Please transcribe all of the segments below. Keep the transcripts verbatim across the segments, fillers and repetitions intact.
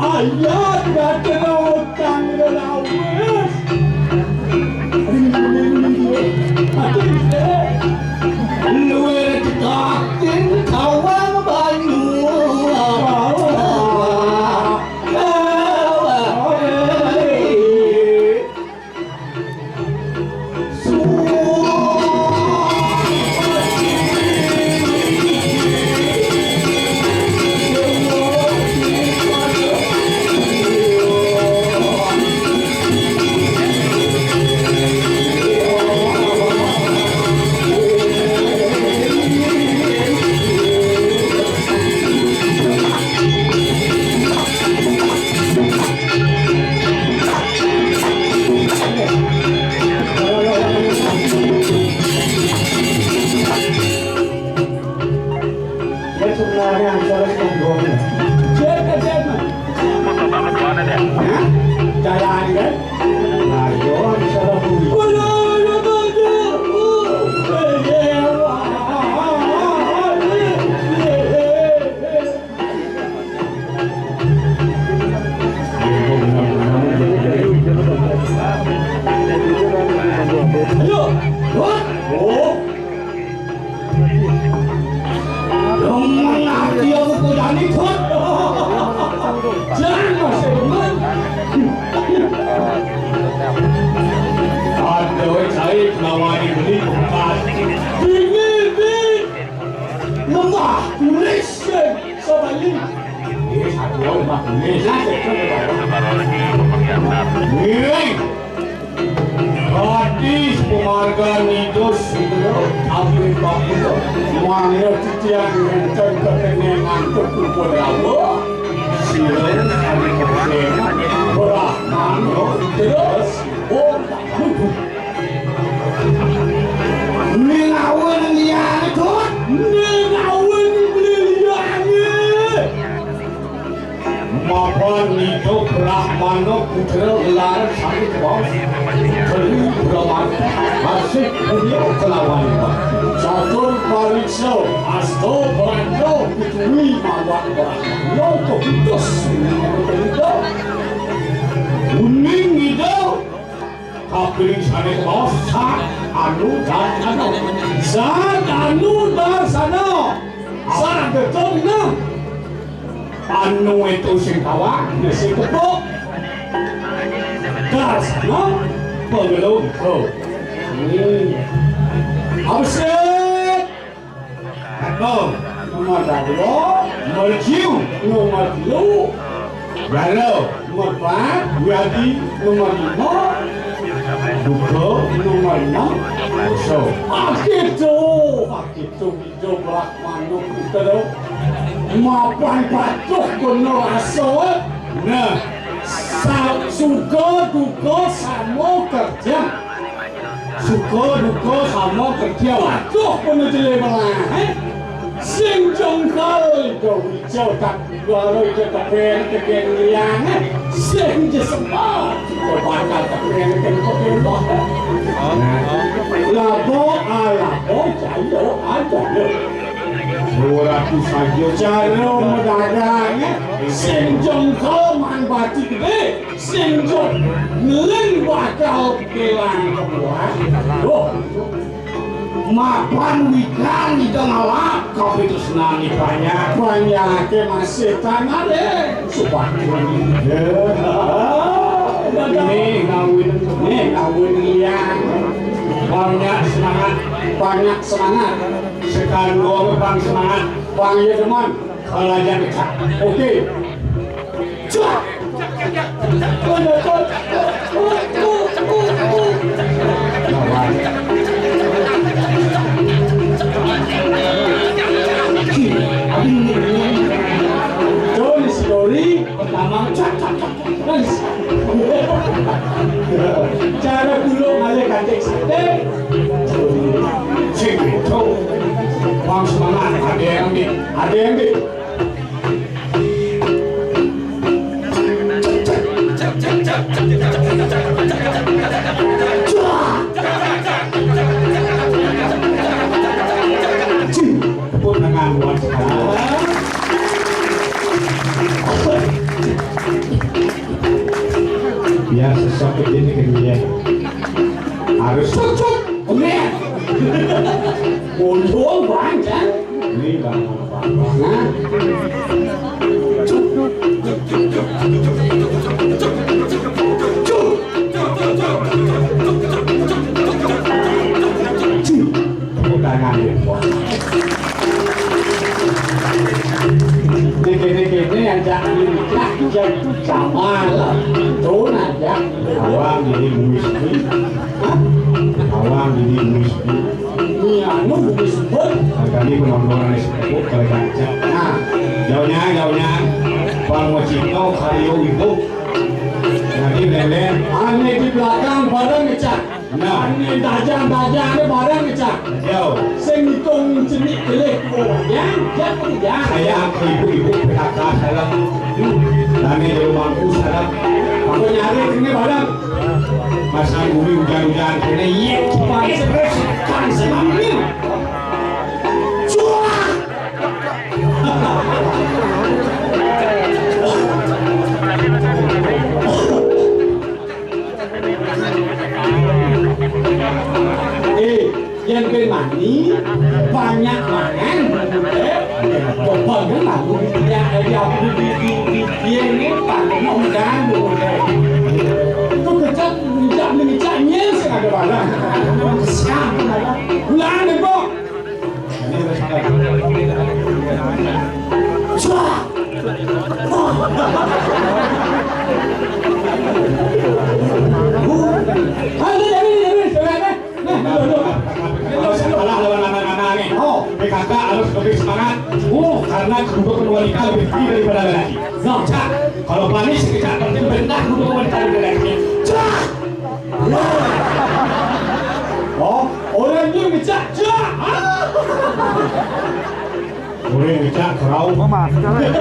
Ayat kata utang gelawes. Luwih dekatin kawang banyu. Jalan kan? Ayo, bisa Ayo, Dut. Oh. Demen ati aku kodani, Dut. Jangan masih demen. Ada wek cai kelawani beli bukan. Bini, bini. Lemah, kulis, sing. Sobat ini. Ini satu orang mah kulis. Lah, sing. Ini. Gadis penghargaan itu sudah tapi bagus. Mangga titiang ngenten ketenengan kekumpul rawa. Sira sami kesena. Brahmana terus. Oh, tak butuh. Ning awen liyane, Dut. Ning awen liyane. Mapan nida Brahmana putra gelar sami bos. Beli Brahmana. Asik punya kelawan. Catur pariksa, asta branda kutuwi mawan Brahmana. Lo keputus. Kuning nida. Kapining sané kos, sat anu darsana. Sat anu darsana. Sat gedé dina. Anu itu sing tawang, ya sing tepuk. Darsana pangelu. Hmm. Abesik. Anu, nomor dua, merciu, nomor telu, garo, nomor empat, wiadi, nomor lima, duga, nomor enam, dosa. Ah, gitu, ah, gitu, gitu, belah manuk itu lho. Mapan patuh kono rasut. Nah, sa-, suka duka sama kerja. Suka duka sama kerja. Waduh, kono jelé malah, eh. Sing jengkal, do ijo tak garo ijo tepén tepén liang, eh. Sing jesembah, suka bakal tepén tepén tepén. Labo alabo jayo ajayo. Ora ku saja cara mendadak, eh. Sing jengkal man bati gedé. Sing jok ngeling bakal kélang kebuah. Loh, mapan wikan ida ngalap kapitresnan banyak, banyaké masih tanah deh. Supaya ini ngawin, ini ngawin liang. Banyak semangat, banyak semangat. Sekarang gua bang semangat, bang ya teman. Kalau aja kita. Oke. Story pertama, cak, cak, cak, cak. Cara dulu ngalih kancing sate. Sing itu. Bang semangat, ada yang di, ada yang di. Tepuk tangan buat sekarang. Biar sesuatu ini ke dia. Harus cocok. Kemudian. Untung banyak. Ini bang. Nah. Tepuk tangan ya. Dikit-dikit ini yang jangan lupa, jangan sama lah. Tuh, nah, ya. Awang jadi muis. Hah? Awang jadi muis. Iya, anu, muis, Bang. Kami penonton sepupu kerja. Nah, jauhnya, jauhnya. Bang Wacito, Karyo Ibu. Nanti lele. Ane di belakang, bareng ngecak. Nah. Ane dajang-dajang, ane bareng ngecak. Jauh. Sing ngitung cenik kelih, oh, yang, yang, yang. Saya ibu-ibu P K K, salam. Kami di rumahku, salam. Aku nyari ini bareng. Masa bumi hujan-hujan, kena iya, kipas, kan semambil. Cuak. Eh, yang bermani, banyak mangan, eh, coba kan lalu dia, dia, dia, dia, dia, dia, ini pakai mau mengganggu, eh. Itu kejap, kejap, kejap, nyel, sih ada barang. Siapa, ada? Ulang, deh, Bok. Salah lawan anak-anak nih. Oh. P K K harus lebih semangat. Oh, karena kebutuhan wanita lebih tinggi daripada laki-laki. Nah, Cak, kalau panik sekejap berarti benar kebutuhan wanita lebih tinggi. Cak! Oh, orang dia ngecak, Cak! Orang ngecak kerau. Mama, sekarang.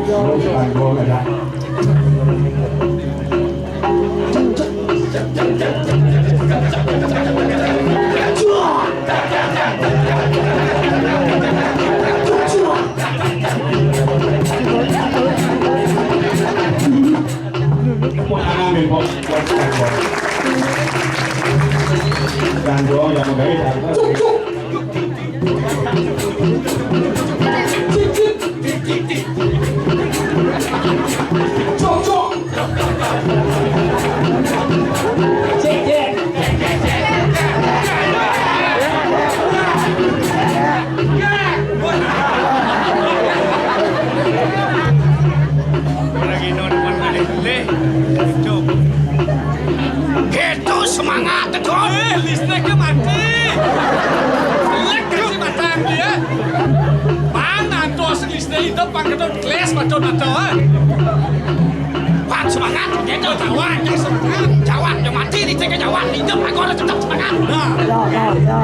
Terus kan gua ngecak. Mau tangan, Bang. Gandong yang baik. Cuk, cuk. Cik, cik. Cuk, cuk. Cik, cik. Lagi nonton balik. Cuk. Gitu semangat, Dul. Eh, listriknya mati. Lek kasih batang dia. Pan antos listrik itu pang ketut kles batut batut. Pan semangat, gitu. Jawan, ya semangat. Jawan, ya mati, listriknya jawan. Hidup, aku harus tetap semangat. Nah. Ya, ya, ya.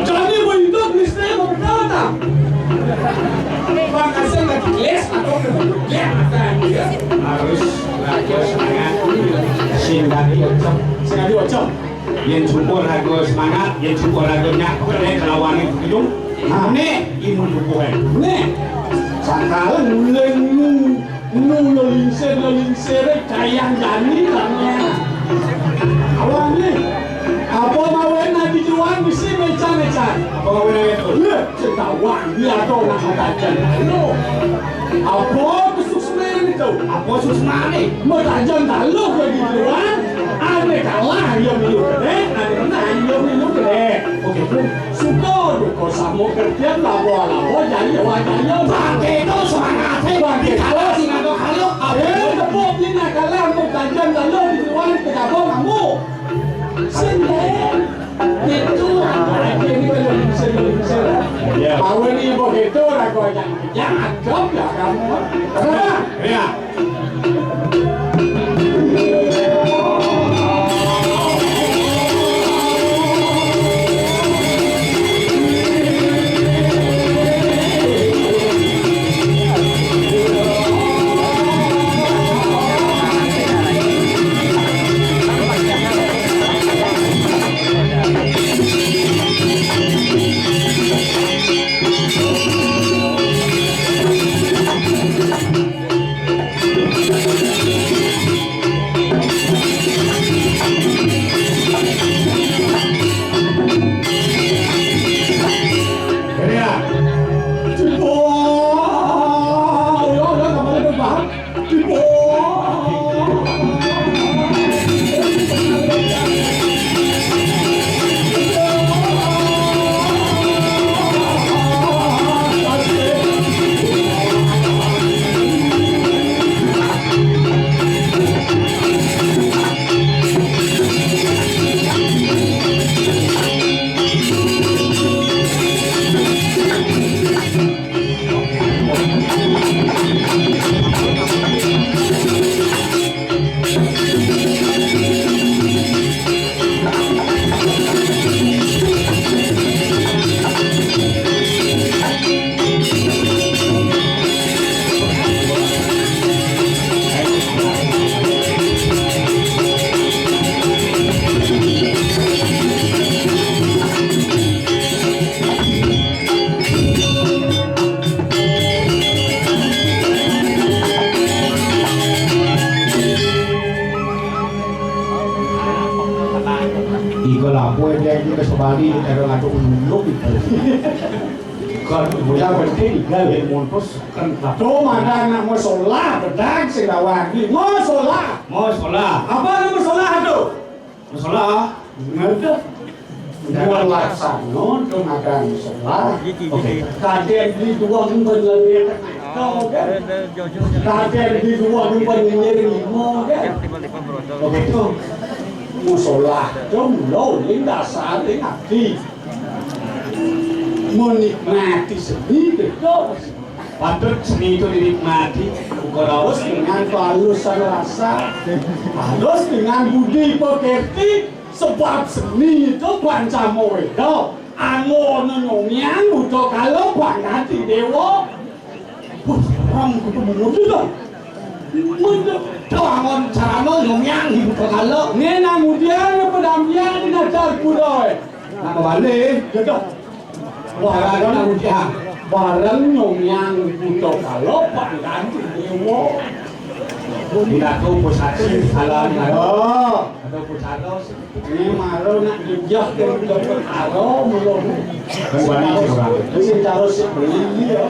Jadi, begitu, Mister, mau berkata. Bang Hasan lagi les atau kerja? Ya, ya. Harus, harus semangat. Sing dadi ocok. Sing dadi ocok. Yen syukur raga semangat, yen syukur raga nyak, kene kelawan itu gedung. Nah, nih, imun syukur, eh. Nih, sangkalen ngulen nu. Nu lo lingsir, lo lingsir, kayang jani, lamnya. Awane. Apa mawen ati juan mesti mecan-mecan. Apa mawen itu? Leh, sekawan dia atau nak matajan. Lo. Apa kesuksmane itu? Apa suksmane? Matajan taluh lagi juan. Ane kalah, ya milu gede. Ane menang, ya milu gede. Oke, tuh. Suka duka sama kertian lawa-lawa jaya wajaya. Bangke itu semangatnya. Bangke. Kalau sing ada kalau apa? Eh, tepuk ni nak kalah mau tajam lalu di luar ke gabung kamu. Sini. Itu apa lagi ni kalau bisa bisa. Ya. Awal ni begitu lah kau jangan jangan job lah kamu. Kenapa? Ya. Iku lapo yang kita sebali era ngatuk ulung itu. Kan bocah penting gawe montos kan. Tuh, madang nak musola, pedang sing lawan. Musola. Musola. Apa nama musola itu? Masalah ngedek. Dua laksana dumadan masalah. Oke. Kadén di dua mben lebih. Kadén di dua mben nyengir lima, kan? Oke, itu. Musola, itu mula ning dasar ning ati. Menikmati seni, betul. Patut seni itu dinikmati, uga raos dengan kehalusan rasa, halus dengan budi pekerti, sebab seni itu panca maweda, anggona nyomyang buta kala pangganti dewa. Wah, orang kudu menguji dong. Menurut angon carana nyomyang di buta kala. Ngenang udian pedampian di nacar kuda, eh. Nak balik, jodoh. Wah, ada nak ujian. Bareng nyomyang buta kala pangganti dewa. Pidato pusat sing salah. Oh. Ada pusat sing. Ini malu nak dijah dan udah perkara, belum. Kan bani orang. Sing taruh si beli, ya.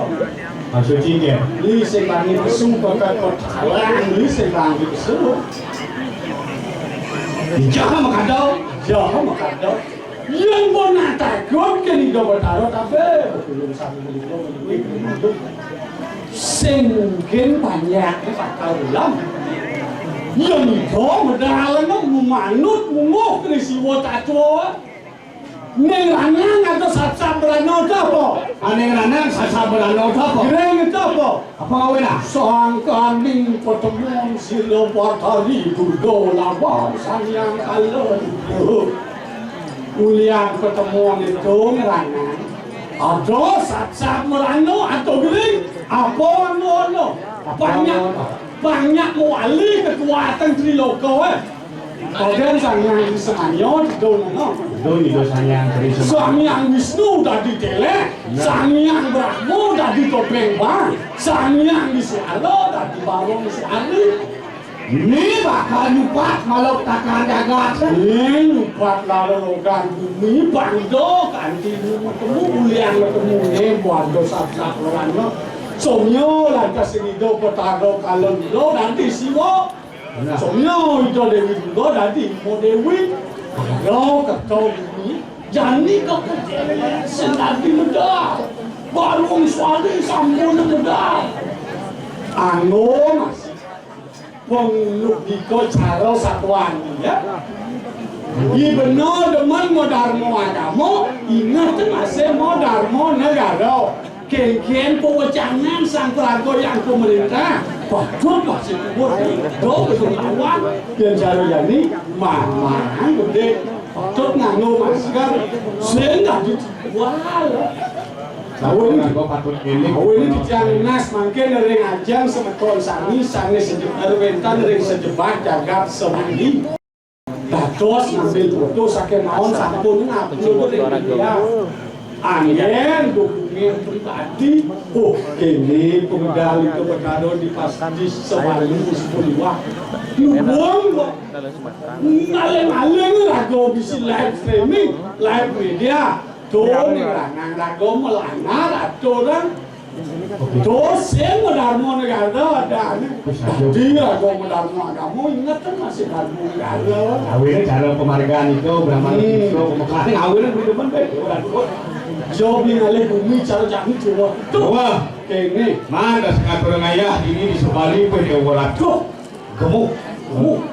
Maksud sing, ya? Ini sing bani pesung, pekat perkara, ini sing bani pesung. Dijah sama kadau. Dijah sama kadau. Yang mau nak takut ke ni, kau bertaruh, tapi betul, sami beli, kau beli. Sing mungkin banyak bakal ulam. Yang itu modal nu manut munguh kena siwa tatua. Ning ranang ada sacap berano apa? Aning ranang sacap berano apa? Gereng itu apa? Apa ngawin ah? Sangkaning pertemuan sila batari Durga lawan Sang Hyang Kala. Ulian pertemuan itu ngeranang. Ada sacap merano atau gering. Apa ono-ono. Banyak, banyak mewali kekuatan triloka, eh. Kadang Sang Hyang Semanya, didongano. Dong itu Sang Hyang Tri Semanya. Sang Hyang Wisnu dadi telek. Nah. Sang Hyang Brahma dadi topeng bang. Sang Hyang Wiswala dadi barong si Ari. Ini bakal nyupat malu takan jagat. Ini nyupat lalu logan bumi bangdo kanti temu ulian temu ini buat dosa sakurannya. Somyo lantas ini do petado kalau do nanti siwo. Nah. Somyo itu Dewi Duga dadi mau Dewi. Kalau ketau bumi, jani kau sendati medal. Baru suami sambung medal. Anu mas. Wong logika cara satuan ya. Iki bener demen mau dharma agama, inget masih mau dharma negara. Kengken pewecangan sang perago yang pemerintah. Waduh, masih kubur. Do betul lawan. Yang jaro yani, mamang gede. Patut nganggo masker. Sing dah dijual. Tahu ini juga patut ini. Tahu ini titiang Nas mangke nering ajeng semeton sami, sami sejebar wentan ring sejebar jagat semani. Dados ngambil foto saking mawon sampun ngupload ring media. Anggen dukungan pribadi. Oh, kene pengendali kebedaro di pas di Sewalu sepuluh liwat. Nuwun kok. Maling-maling raga bisi live streaming, live media. Tuh, nih, lanang raga melanggar aturan. Tuh, sing mau dharma negara ada nih. Dadi raga mau dharma agama, inget kan masih dharma negara. Awalnya cara penghargaan itu, Brahma Hmm. itu, pemekaran awalnya beli demen deh. Yo, beli ngalih bumi, cara jangan cuma. Tuh, Wah. Kene. Mana sekatur ngayah ini di Sebali, pun ya, ora. Tuh, gemuk, gemuk.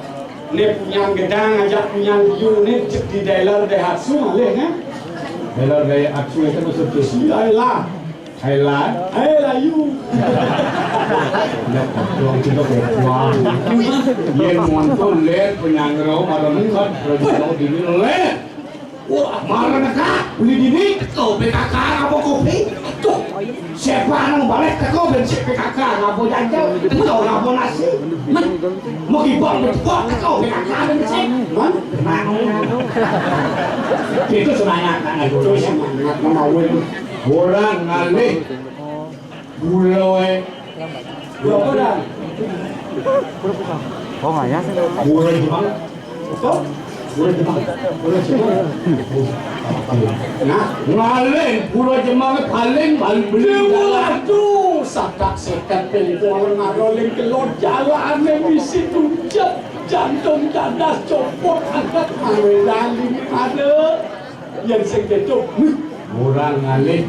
Ini punya gedang, ajak punya yu, ini cek di dealer Daihatsu, malih, kan? Dealer Daihatsu itu maksudnya? Si Ayla. Ayla? Ayla, yu. Ya, kocok, kita kocok. Yen monto, let, penyangro, marah, kan, kalau di sini, let. Wah, marah, nak, beli dini, teko, P K K, apa kopi? Tuh, siapa nang balik, teko, ben, si P K K, ngapa janjal, teko, ngapa nasi? Men, mau gibang, teko, teko, P K K, ben, si. Men, tenang. Itu semangat, tenang, itu semangat, menawin. Orang ngalih, gula, eh. Gula apa, Dan? Oh, ngayah sih. Gula Jepang. Apa? Gula Jepang. Gula Jepang. Nah, ngalih gula Jepang paling, paling beli. Waduh, sadak seket pengkol ngaroling kelon jalane misi tuncet, jantung dadas copot angkat mawe laling ada. Yen sing kedo, wih. Murah ngalih,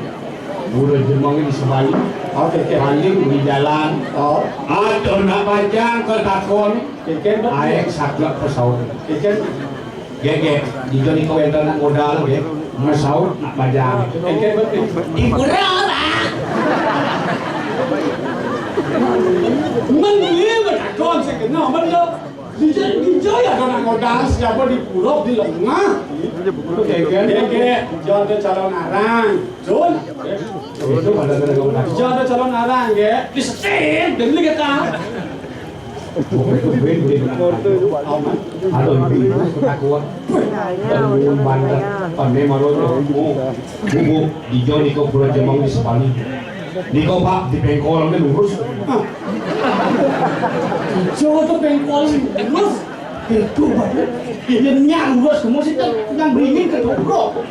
murah jemeng di Sebali. Oke, oke. Paling di jalan. Oh. Aduh, nak panjang ke takon. Keken, Pak. Aek sablak pesaut. Keken. Gege, di Joni kau enten nak modal, ge. Mesaut nak panjang. Keken, Pak. Di pura, Pak. Men, iya, betakon, sing kena, men, lo. Di, di, di, ya, kena modal, siapa di pura, di lengah. Keken. Gege, di Joni calon arang. Jun. Itu pada kena modal. Di Joni calon arang, ge. Di setin, dan ini kita. Aduh, ibu-ibu ketakuan. Banget. Pandai malu tuh. Bu, Bu, di Joni kau pura jemeng di Sebali. Niko, Pak, di pengkol ini lurus. Coba tuh pengkol lurus. Itu baru. Dia nyang lurus, kamu sih nyang beringin ke dobrok.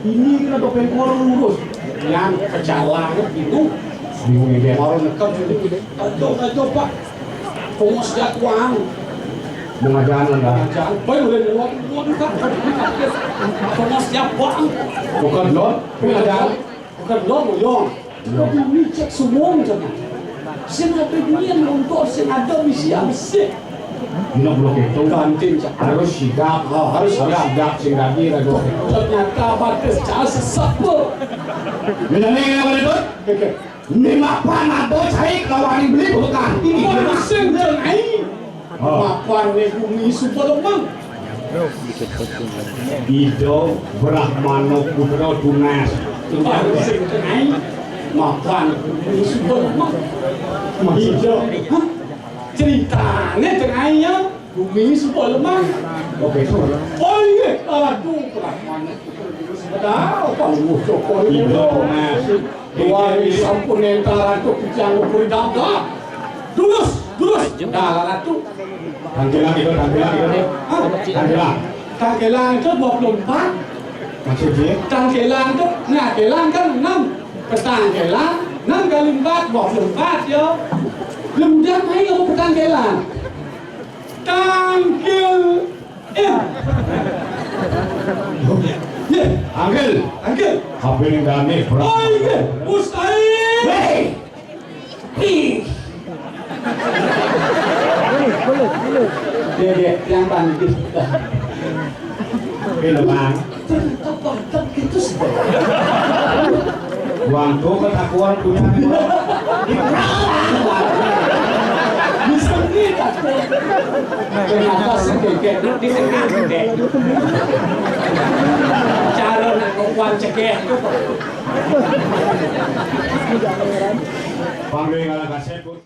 Ini kena topeng kol lurus. Yang kejalan bingung. Bingung ini. Baru nekep ini. Aduh, aduh, Pak. Pengos jatuhan. Mengajaran lah. Jangan. Baik, udah, udah, udah, udah. Pengos jatuhan. Bukan lo, pengajaran. Bukan lo, Yong. Tapi ini cek semua macam mana? Sing ada dunia nonton, sing ada misi asik. Dina blok itu. Ganti, Cak. Harus sigap. Oh, harus sigap. Sigap, sing dadi, rado. Ternyata batis cah sesapa. Bedane ngene apa itu? Oke. Ni mapan ada cai kelawani beli bukan. Ini sing jenai. Oh. Mapan ni bumi suba lemah. Ida Brahmana Putra Tunas. Mapan bumi suba lemah. Ida. Hah? Ceritane tengahnya bumi suba lemah. Oke, sorry. Oh iya, aduh, Brahmana Putra Tunas. Ada apa lu, Joko? Ida Tunas. Tuan sampun entar ratu picang puri dada. Durus, durus. Dah, ratu. Tangkilan itu, tangkilan itu. Hah? Tangkilan. Tangkilan itu dua puluh empat. Maksudnya? Tangkilan itu, nah, kilan kan enam. Petangkilan, enam kali empat, dua puluh empat, ya. Belum dah main apa petangkilan? Tangkil. Eh. Ya. Tangkil. Tangkil. Apa yang dane? Oh, iya. Mustahil. Hei. Ih. Dia, dia, yang tangkil. Oke, Bang. Ternyata Batak gitu sih. Wangko ketakuan punya. Bisa nih takut. Ternyata sih kayak di sini. Cara nak kuat cegah itu. Panggil ngalah kasih, Bos.